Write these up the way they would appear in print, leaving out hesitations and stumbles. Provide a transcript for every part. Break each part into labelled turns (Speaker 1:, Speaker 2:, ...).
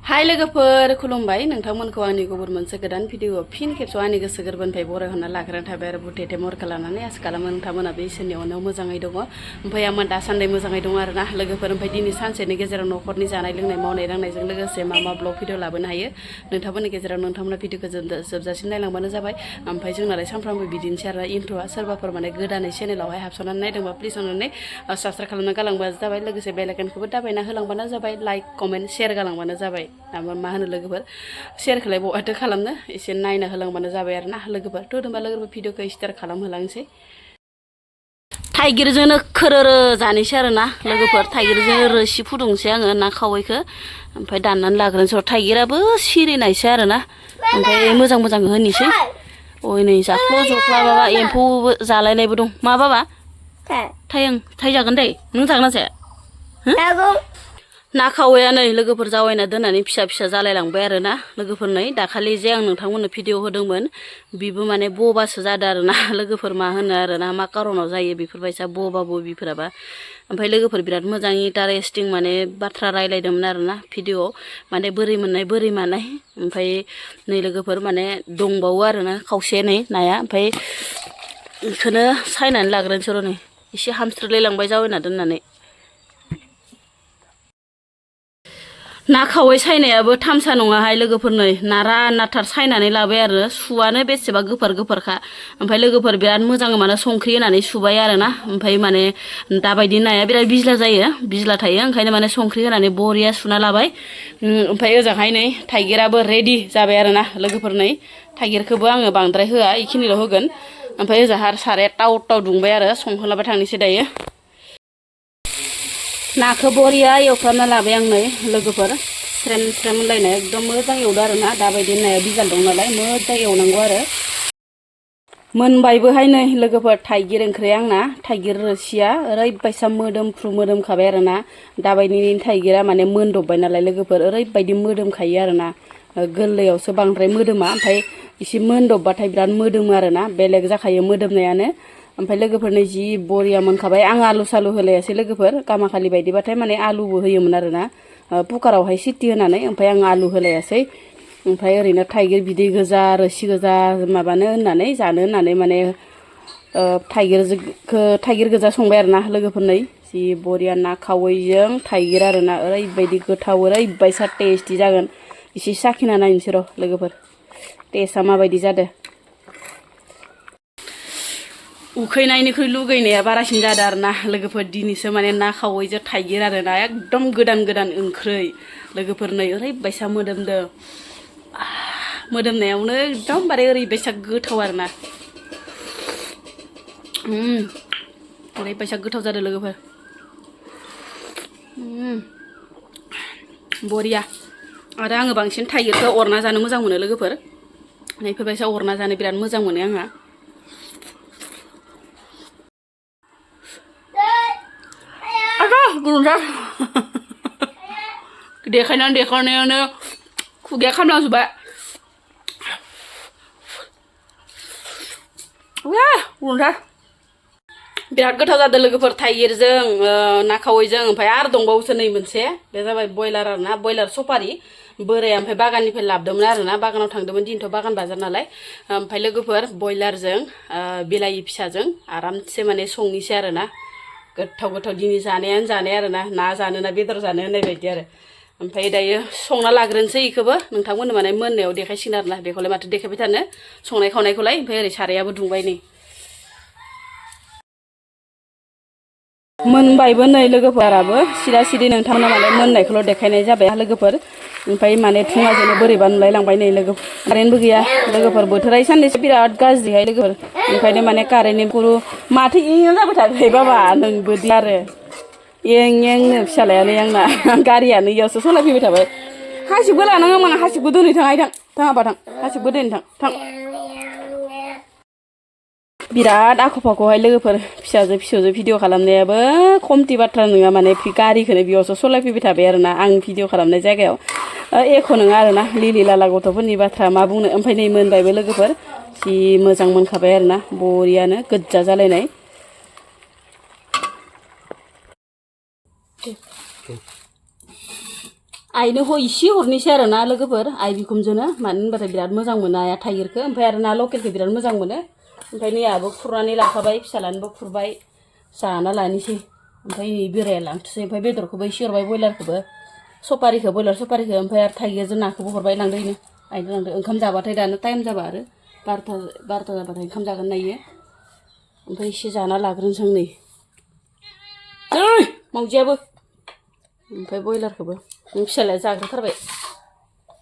Speaker 1: हाय लोगोफोर खुलुमबाय नोंथांमोनखौ आंनि गुबुन मोनसे गोदान भिडिअ फिन खेबसेआव आंनि गोसो गोरबोनिफ्राय बरायहरना लाग्रोनाय थाबाय आरो बुटेटे महरखौ लानानै आसा खालामो नोंथांमोना बे इसोरनि अननायाव मोजाङै दङ ओमफ्राय आंबो दासान्दि मोजाङै दङ आरोना लोगोफोर ओमफ्राय दिनै सानसेनि गेजेराव न'खरनि जानाय लोंनाय मावनाय दांनायजों लोगोसे मा ब्लग भिडिअ लाबोनो हायो नोंथांमोननि गेजेराव नोंथांमोना भिडिअखौ जोबजासिम नायलांबानो जाबाय ओमफ्राय जोंनालाय सानफ्रामबो बिदिनोसै आरो इन्ट्र'आ सोरबाफोर माने गोदानै चेनेलावहाय हाबसननानै नायदोंबा प्लिज अननानै साबस्क्राइब खालामना गालांबानो जाबाय लोगोसे बेल आइकनखौबो दाबायना होलांबानो जाबाय लाइक कमेन्ट शेयार गालांबानो जाबाय मा होनो लोगोफोर शेयारखौलाय बहाथो खालामनो एसे नायना होलांबानो जाबाय आरो ना लोगोफोर थ' होनबा लोगोफोर भिडिअखौ स्टार्ट खालामहोलांसै थाइगिरजोंनो खोरोरो जानोसै आरो ना लोगोफोर थाइगिरजों रोसि फुदुंसै आङो ना खावैखौ ओमफ्राय दाननानै लाग्रोनोसै थाइगिराबो सिरिनायसै आरो ना ओमफ्राय मोजां होनोसै ओइ नै जाख्ल' जख्ला माबा एम्फौ जालायनायबो दं मा बाबा थाइजागोन दे नों जागोन ना जाया ना खावैया नै लोगोफोर जावायना दोननानै फिसा जालायलांबाय आरो ना लोगोफोर नै दाखालि जे आं नोंथांमोननो भिडिअ होदोंमोन बिबो माने बबासो जादों आरो ना लोगोफोर मा होनो आरो ना मा कारनाव जायो बेफोरबायसा बबिफोराबा ओमफ्राय लोगोफोर बिराद मोजां इन्टारेस्टिं माने बाथ्रा रायलायदोंमोन आरो ना भिडिअ माने बोरै मोननाय बोरै मानाय ओमफ्राय नै लोगोफोर माने दंबावो आरो ना खावसे नै नाया ओमफ्राय बेखौनो सायनानै लाग्रोनोसै र' नै एसे हामस्रोलायलांबाय जावायना दोननानै ना खावै सायनायाबो थामसा नङाहाय लोगोफोर नै नारा नाथार सायनानै लाबाय आरो सुवानो बेसेबा गोफारखा ओमफ्राय लोगोफोर बिराद मोजां माने संख्रि होनानै सुबाय आरो ना ओमफ्राय माने दाबायदि नाया बिराद बिज्ला थायो ओंखायनो माने संख्रि होनानै बरिया सुना लाबाय ओमफ्राय ओजोंहाय नै थाइगिराबो रेडि जाबाय आरो ना लोगोफोर नै थाइगिरखौबो आङो बांद्राय होआ इखिनिल' होगोन ओमफ्राय ओजोंहा साराया टाव दुंबाय आरो संहोलाबाय थांनोसै दायो नाखौ बरिया एवफ्रामना लाबाय आं नै लोगोफोर स्रेम होनलायनाय एकदम मोजां एवदो आरो ना दाबायदि नाया बिजाल दं नालाय मोजां एवनांगौ आरो मोनबायबोहाय नै लोगोफोर थाइगिर ओंख्रिया आंना थाइगिर रोसिया ओरैबायसा मोदोमखाबाय आरो ना दाबायदिनि थाइगिरा माने मोनदबबाय नालाय लोगोफोर ओरैबायदि मोदोमखायो आरो ना गोरलैयावसो बांद्राय मोदोमा ओमफ्राय एसे मोनदबबाथाय बिराद मोदोमो आरो ना बेलेग जाखायो मोदोमनायानो ओमफ्राय लोगोफोरनो जि बरिया मोनखाबाय आं आलु सालु होलायासै लोगोफोर गामाखालि बायदिबाथाय माने आलुबो होयोमोन आरो ना कुकारावहाय सिटी होनानै ओमफ्राय आं आलु होलायासै ओमफ्राय ओरैनो थाइगिर बिदै गोजा रोसि गोजा माबानो होननानै जानो होननानै माने थाइगिर गोजा संबाय आरो ना लोगोफोरनै जि बरिया ना खावैजों थाइगिर आरो ना ओरैबायदि गोथाव ओरैबायसा टेस्टि जागोन एसे साखिना नायनोसै र' लोगोफोर टेस्टआ माबायदि जादों उखैनायनिख्रुइ लुगैनाया बारासिन जादों आरो ना लोगोफोर दिनैसो माने ना खावैजों थाइगिर आरो ना एकदम गोदान ओंख्रै लोगोफोर नै ओरैबायसा मोदोमदों मोदोमनायावनो एकदमबारे ओरैबायसा गोथाव आरो ना ओरैबायसा गोथाव जादों लोगोफोर बरिया आरो आङो बांसिन थाइगिरखौ अरना जानो मोजां मोनो लोगोफोर बेफोरबायसा अरना जानो बिराद मोजां मोनो आंहा देखायनायावनो खुगाया खामलांजोब्बाय बिराद गोथाव जादों लोगोफोर थाइगिरजों ना खावैजों ओमफ्राय आरो दंबावोसो नै मोनसे बे जाबाय बयलार आरो ना बयलार सफारि बोराया ओमफ्राय बागाननिफ्राय लाबोदोंमोन आरो ना बागानाव थांदोंमोन दिनैथ' बागान बाजार नालाय ओमफ्राय लोगोफोर बयलारजों बिलाहि फिसाजों आरामसे माने संनोसै आरो ना गोथाव दिनै जानाय आरो ना जानो ना बेदर जानो होननाय बायदि आरो ओमफ्राय दायो संना लाग्रोनोसै इखौबो नोंथांमोननो माने मोननायाव देखायसिगोन आरो ना बेखौलाय माथो देखायबाय थानो संनाय खावनायखौलाय ओमफ्राय ओरै सारायाबो दुंबाय नै मोनबायबो नै लोगोफोराबो सिरि नोंथांमोना माने मोननायखौल' देखायनाय जाबाय लोगोफोर ओमफ्राय माने थुङाजोंनो बोरैबा नुलायलांबाय नै लोगोफोर कारेन्टबो गैया लोगोफोर बोथोरा साननैसो बिराद गाज्रिहाय लोगोफोर ओंखायनो माने कारेन्टनि गुरु माथो जाबाय थागोन बाबा नोंबोदि आरो नो फिसालायानो आंना गारियानो इयावसो सलायफैबाय थाबाय हासिबबो लानाङा मा हासिबबो दोनै थाङाबा थां हासिबबो दोनै थां बिराद आख' फाख'हाय लोगोफोर फिसौजो भिडिअ खालामनायाबो खमथि बाथ्रा नङा माने गारिखौनो बेयावसो सलायफैबाय थाबाय आरो ना आं भिडिअ खालामनाय जायगायाव एख' नङा आरो ना लिलि लाला गथ'फोरनि बाथ्रा मा बुंनो ओमफ्राय नै मोनबायबो लोगोफोर जि मोजां मोनखाबाय आरो ना बरियानो गोज्जा जालायनाय आइनो इसे हरनोसै आरो ना लोगोफोर आइ बिखुनजोनो मानो होनबाथाय बिराद मोजां मोनो आइया थाइगिरखौ ओमफ्राय आरो ना लकेलखौ बिराद मोजां मोनो ओमफ्राय नै आहाबो खुरनानै लाखाबाय फिसालानोबो खुरबाय जाना लानोसै ओमफ्राय नै बोराया लांथोंसै ओमफ्राय बेदरखौबो एसे हरबाय बयलारखौबो सपारिखौ बयलार सपारिखौ ओमफ्राय आरो थाइगिरजों नाखौबो हरबाय लांदों आइनो लांदों ओंखाम जाबाथाय दानो टाइम जाबा आरो 12ता जाबाथाय ओंखाम जागोन नायो ओमफ्राय एसे जाना लाग्रोनोसै नै मावजियाबो ओमफ्राय बयलारखौबो फिसालाया जाग्रोथारबाय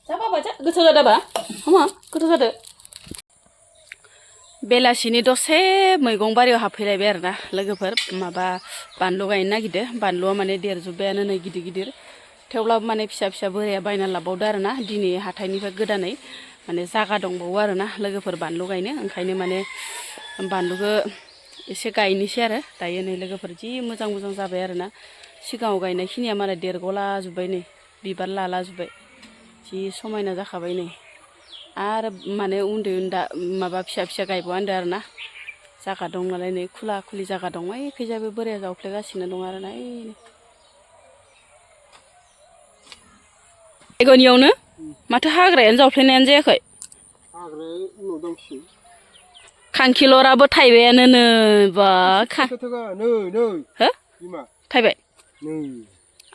Speaker 1: जा बाबा जा गोथाव जादोंबा मा गोथाव जादो बेलासिनि दसे मैगं बारियाव हाबफैलायबाय आरो ना लोगोफोर माबा बानलु गायनो नागिरदों बानलुआ माने देरजोब्बायानो नै गिदिर गिदिर थेवब्लाबो माने फिसा फिसा बोराया बायना लाबावदो आरो ना दिनै हाथाइनिफ्राय गोदानै माने जागा दंबावो आरो ना लोगोफोर बानलु गायनो ओंखायनो माने बानलुखौ एसे गायनोसै आरो दायो नै लोगोफोर जि मोजां मोजां जाबाय आरो ना सिगाङाव गायनाय खिनिया माने देरग'लाजोब्बाय नै बिबार लालाजोब्बाय जि समायना जाखाबाय नै आरो माने उन्दै उन्दै माबा फिसा फिसा गायबावा होनदों आरो ना जागा दं नालाय नै खुला खुलि जागा दं ओइखैजाबो बोराया जावफ्लेगासिनो दं आरो ना एगनियावनो माथो हाग्रायानो जावफ्लेनायानो जायाखै खांखिलराबो थाइबायानो नै बा थाइबाय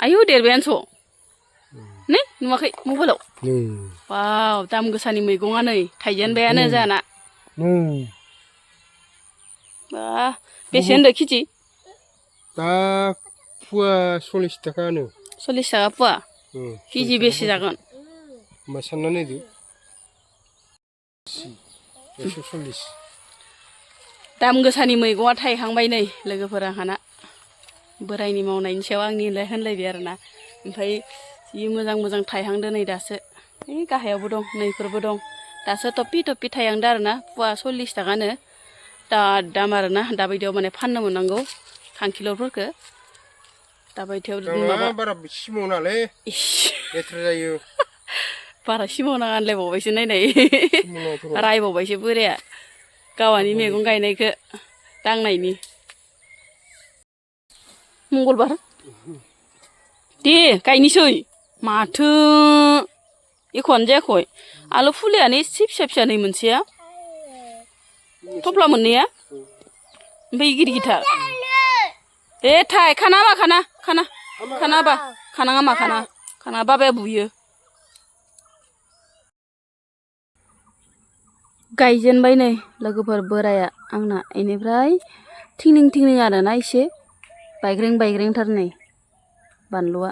Speaker 1: आयौ देरबायानोस' नै नुवाखै मबाइलाव वाव दाम गोसानि मैगङा नै थाइजेनबायानो जाना बा बेसे होनदों केजि
Speaker 2: दा फुवा 40 थाखानो
Speaker 1: 40 थाखा फुवा केजि बेसे जागोन
Speaker 2: होमबा सानना नायदो 140
Speaker 1: दाम गोसानि मैगङा थाइहांबाय नै लोगोफोरा हाना बोरायनि मावनायनि सायाव आंनि होनलायबाय आरो ना ओमफ्राय जि मोजां मोजां थाइहांदो नै दासो गाहायावबो दं नैफोरबो दं दासो टपि टपि थाइहांदो आरो ना फुवा 40 थाखानो दा दाम आरो ना दाबायदियाव माने फाननो मोननांगौ खांखिलरफोरखौ दाबायदियाव माबा
Speaker 2: बारा सिमावनालै लेथ्रा जायो
Speaker 1: बारा सिमावनाङा होनलायबावबायसो नायनाय रायबावबायसो बोराया गावानि मैगं गायनायखौ दांनायनि मंगलबार दे गायनोसै माथो एख'आनो जायाखै आलु फुलियानो एसे फिसा फिसा नै मोनसेया थफ्ला मोननैया ओमफ्राय गिदिर गिदिर दे थाइ खाना मा खानाङा मा खाना बाबाया बुयो गायजेनबाय नै लोगोफोर बोराया आंना इनिफ्राय थिंनिं आरो ना एसे बायग्रें बायग्रेंथार नै बानलुआ